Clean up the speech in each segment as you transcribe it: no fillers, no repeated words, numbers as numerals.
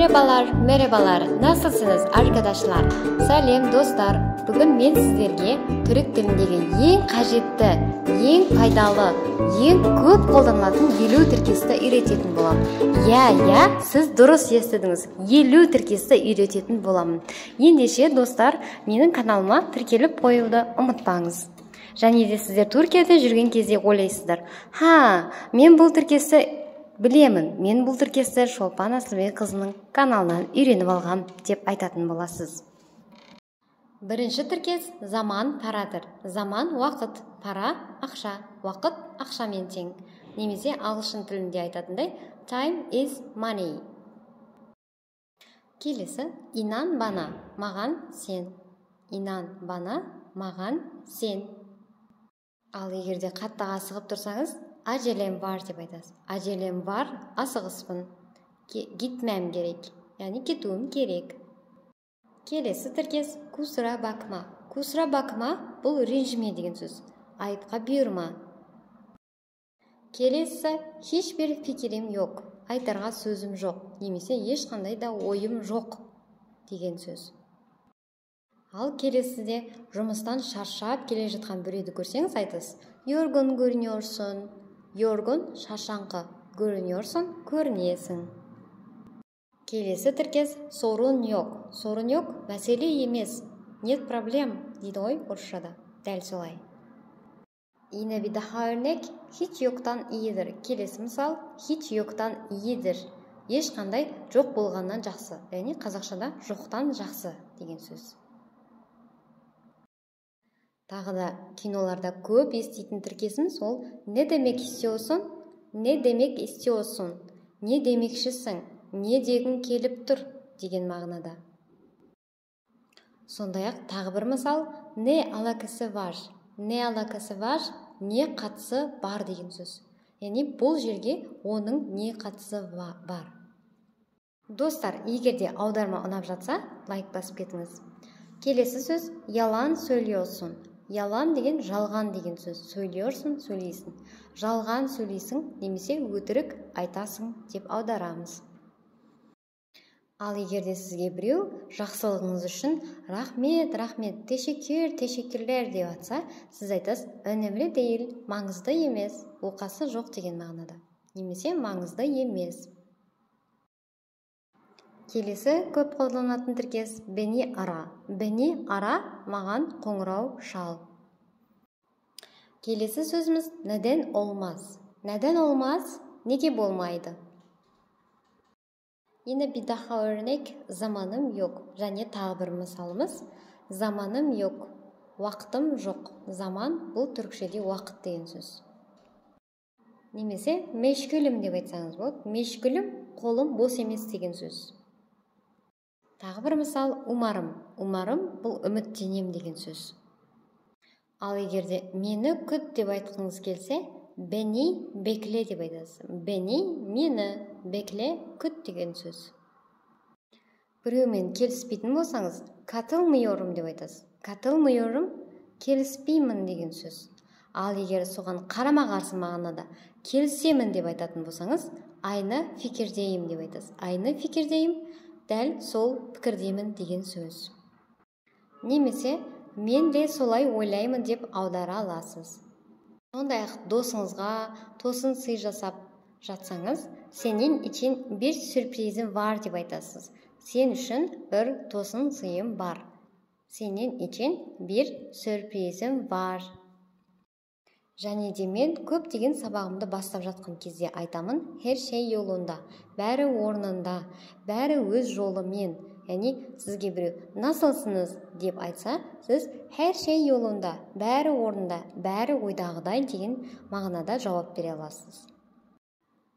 Merhabalar, merhabalar. Nasılsınız arkadaşlar? Сәлем, достар. Бүгін мен сіздерге түрік тіліндегі ең қажетті, ең пайдалы, ең көп қолданылатын 50 тіркесті үйрететін боламын. Иә, иә, сіз дұрыс естідіңіз. 50 тіркесті үйрететін боламын. Ендеше, достар, менің каналыма тіркеліп қоюды ұмытпаңыз. Және де сіздер Түркияда жүрген кезде ойлайсыздар: "Ха, мен бұл тіркесті білемін, мен бұл тіркесті Шолпан Асылбекқызының каналынан үйреніп алғам" деп айтатын боласыз. Бірінші тіркес zaman paradır. Zaman уақыт, para ақша, уақыт ақшамен тең. Немесе ағылшын тілінде айтатындай time is money. Келесі inan bana, маған сен. Inan bana, маған сен. Ал егер де қатты асығып тұрсаңыз, acelem var деп айтасыз. Acelem var, асығыспын. Gitmem gerek, яғни кетуім керек. Келесі тіркес kusura bakma. Kusura bakma бұл ренжіме деген сөз. Айыпқа бұйырма. Келесі hiçbir fikrim yok. Айтарға сөзім жоқ, немесе ешқандай да ойым жоқ деген сөз. Ал келесіде жұмыстан шаршап келе жатқан біреуді көрсеңіз айтасыз: Yorgun görünüyorsun. Yorgun шаршаңқы, görünüyorsun көрінесің. Келесі тіркес sorun yok. Sorun yok мәселе емес. Нет проблем дейді ғой орысшада. Дәл солай. Yine bir daha örnek hiç yoktan iyidir. Келесі мысал hiç yoktan iyidir. Ешқандай жоқ болғаннан жақсы. Яғни қазақшада жоқтан жақсы деген сөз. Тағы да киноларда көп еститін тіркесіміз ол ne demek istiyorsun? Ne demek istiyorsun? Не демекшісің? Не дегің келіп тұр деген мағынада. Сондай-ақ тағы бір мысал ne alakası var? Ne alakası var? Не қатысы бар деген сөз. Яғни бұл жерге оның не қатысы бар. Достар, егер де аударма ұнап жатса, лайк басып кетіңіз. Келесі сөз yalan söylüyorsun. Yalan деген жалған деген сөз. Söylüyorsun, сөйлейсің. Жалған сөйлейсің немесе өтірік айтасың деп аударамыз. Ал егер де сізге біреу жақсылығыңыз үшін рахмет, рахмет, teşekkür, teşekkürler деп атса, сіз айтасыз önemli değil, маңызды емес, оқасы жоқ деген мағынада. Немесе маңызды емес. Келесі көп қолданылатын тіркес beni ara. Beni ara маған қоңырау шал. Келесі сөзіміз neden olmaz. Neden olmaz? Неге болмайды? Yine bir daha örnek zamanım yok. Және тағы бір мысалымыз zamanım yok. Уақытым жоқ. Zaman бұл түркшеде уақыт деген сөз. Немесе meşgulüm деп айтсаңыз болады. Meşgulüm қолым бос емес деген сөз. Тағы бір мысал umarım. Umarım бұл үміттенем деген сөз. Ал егер де мені күт деп айтқыңыз келсе, beni bekle деп айтасыз. Beni мені, bekle күт деген сөз. Біреумен келіспейтін болсаңыз, katılmıyorum деп айтасыз. Katılmıyorum келіспеймін деген сөз. Ал егер соған қарама-қарсы мағынада келісемін деп айтатын болсаңыз, aynı fikirdeyim деп айтасыз. Aynı fikirdeyim дәл сол пікірдемін деген сөз. Немесе мен де солай ойлаймын деп аудара аласыз. Сондай-ақ досыңызға тосын сый жасап жатсаңыз, senin için bir sürprizim var деп айтасыз. Сен үшін бір тосын сыйым бар. Senin için bir sürprizim var. Және де мен көптеген сабағымды бастап жатқан кезде айтамын, her şey yolunda, бәрі орнында, бәрі өз жолымен. Яғни сізге біреу nasılsınız деп айтса, сіз her şey yolunda, бәрі орнында, бәрі ойдағыдай деген мағынада жауап бере аласыз.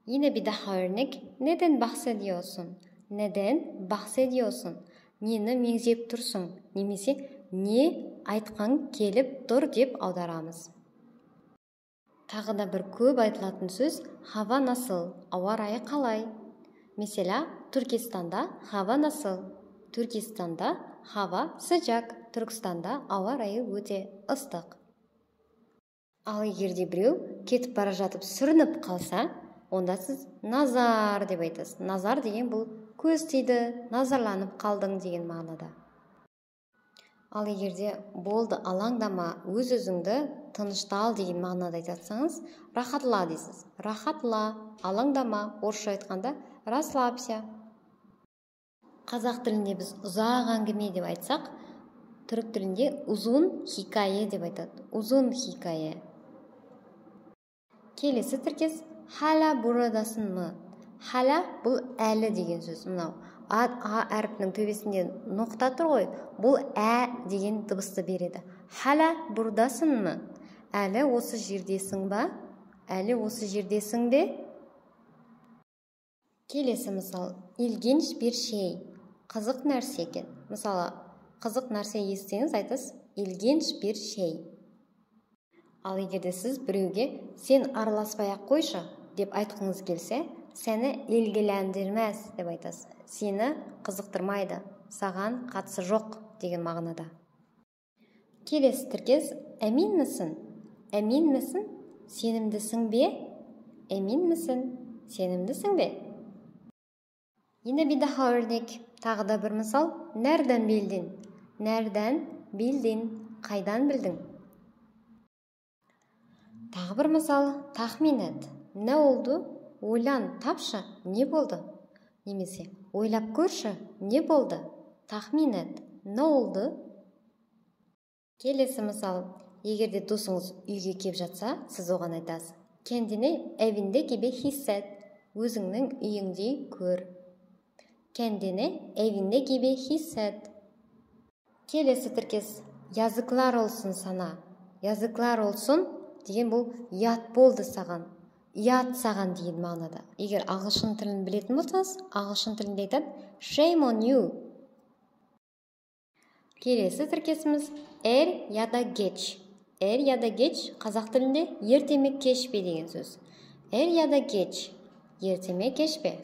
Yine bir daha örnek, neden bahsediyorsun? Neden bahsediyorsun? Нені меңзеп тұрсың? Немесе не айтқан келіп тұр деп аударамыз. Тағы да бір көп айтылатын сөз hava nasıl, ауа райы қалай? Mesela Түркістанда hava nasıl? Түркістанда hava sıcak. Түркістанда ауа райы өте ыстық. Ал егер де біреу кетіп бара жатып сүрініп қалса, онда сіз назар деп айтасыз. Назар деген бұл Көз тиді, назарланып қалдың деген мағынада. Ал егерде болды, алаңдама, өз-өзіңді тыныштал деген мағынада айтсаңыз, rahatla дейсіз. Rahatla, алаңдама, орысша айтқанда расслабься. Қазақ тілінде біз ұзақ әңгіме деп айтсақ, түрік тілінде uzun hikaye деп айтады. Uzun hikaye. Келесі тіркес hala buradasın mı? Hala бұл әлі деген сөз. Мынау а әрпінің төбесінде ноқта тұр ғой, бұл ә деген дыбысты береді. Hala buradasın mı? Әлі осы жердесің ба? Әлі осы жердесің бе? Келесі мысал ilginç bir şey. Қызық нәрсе екен. Мысалы, қызық нәрсе естісеңіз айтасыз ilginç bir şey. Ал егерде сіз біреуге сен араласпай ақ қойшы деп айтқыңыз келсе, сені ilgilendirmez деп айтасыз. Сені қызықтырмайды, саған қатысы жоқ деген мағынада. Келесі тіркес emin misin? Emin misin? Сенімдісің бе? Emin misin? Сенімдісің бе? Yine bir daha örnek. Тағы да бір мысал. Nereden bildin? Nereden bildin? Қайдан білдің? Тағы бір мысал. Tahmin et. Ne oldu? Ойлан, тапшы, не болды? Немесе ойлап көрші, не болды? Tahmin et. Ne oldu? Келесі мысал. Егер де досыңыз үйге кеп жатса, сіз оған айтасыз. Kendini evinde gibi hisset. Өзіңнің үйіңдей көр. Kendini evinde gibi hisset. Келесі тіркес yazıklar olsun sana. Yazıklar olsun деген бұл ұят болды саған. Ұят саған деген мағынада. Егер ағылшын тілін білетін болсаңыз, ағылшын тілінде айтады shame on you. Келесі тіркесіміз er ya da geç. Er ya da geç қазақ тілінде ерте ме кеш пе деген сөз. Er ya da geç, ерте ме кеш пе?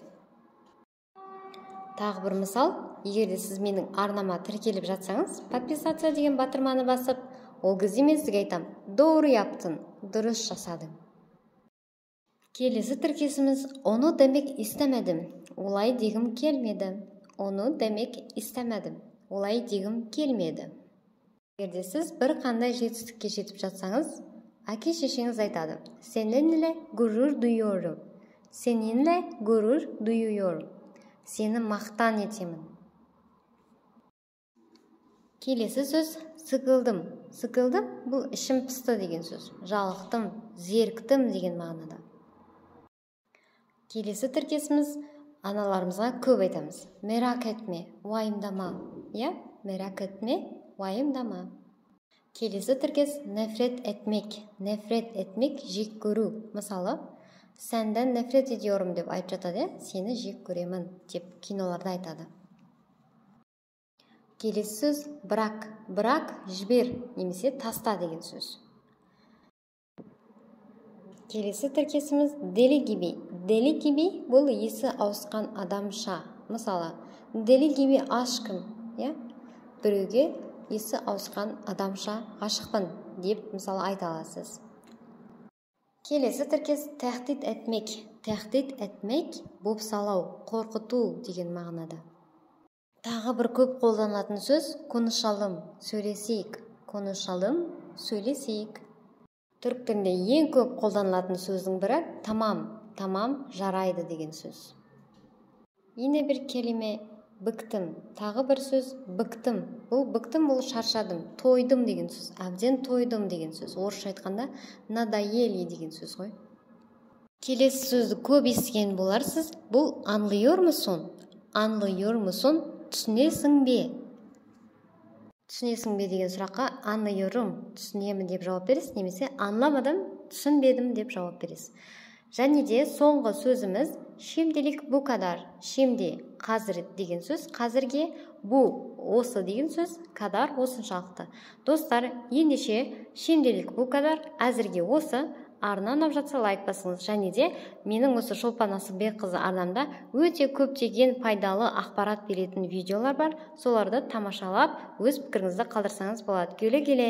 Тағы бір мысал, егер де сіз менің арнама тіркеліп жатсаңыз, подписаться деген батырманы басып, ол кезде мен сізге айтам, doğru yaptın, дұрыс жасадың. Келесі тіркесіміз onu demek istemedim. Олай дегім келмеді. Onu demek istemedim. Олай дегім келмеді. Егер де сіз бір қандай жетістікке жетіп жатсаңыз, әке шешеңіз айтады. Seninle gurur duyuyorum. Seninle gurur duyuyorum. Сені мақтан етемін. Келесі сөз sıkıldım. Sıkıldım бұл ішім пысты деген сөз. Жалықтым, зеріктім деген мағынада. Келесі тіркесіміз аналарымызға көп айтамыз. Merak etme, уайымдама. Я, merak etme, уайымдама. Келесі тіркес nefret etmek. Nefret etmek жек көру. Мысалы, senden nefret ediyorum деп айтып жатады, сені жек көремін деп киноларда айтады. Келесі сөз bırak. Bırak жібер немесе таста деген сөз. Келесі тіркесіміз deli gibi. Deli gibi бұл есі ауысқан адамша. Мысалы, deli gibi aşkım, иә? Біреуге есі ауысқан адамша ғашықпын деп мысалы айта аласыз. Келесі тіркес tehdit etmek. Tehdit etmek бопсалау, қорқыту деген мағынада. Тағы бір көп қолданылатын сөз konuşalım, сөйлесейік. Konuşalım, сөйлесейік. Түрік тілінде ең көп қолданылатын сөздің бірі tamam, tamam жарайды деген сөз. Yine bir kelime bıktım. Тағы бір сөз bıktım. Бұл bıktım бұл шаршадым, тойдым деген сөз. Әбден тойдым деген сөз. Орысша айтқанда надоели деген сөз ғой. Келесі сөзді көп естіген боларсыз. Бұл anlıyor musun? Anlıyor musun? Түсінесің бе? Түсінесің бе деген сұраққа anlıyorum, түсінемін деп жауап бересіз, немесе anlamadım, түсінбедім деп жауап бересіз. Және де соңғы сөзіміз şimdilik bu kadar. Şimdi қазір деген сөз, қазірге, bu осы деген сөз, kadar осыншалықты. Достар, ендеше şimdilik bu kadar, әзірге осы. Арна ұнап жатса лайк басыңыз. Және де менің осы Шолпан Асылбекқызы арнамда өте көптеген пайдалы ақпарат беретін видеолар бар. Соларды тамашалап, өз пікіріңізді қалдырсаңыз болады. Güle güle.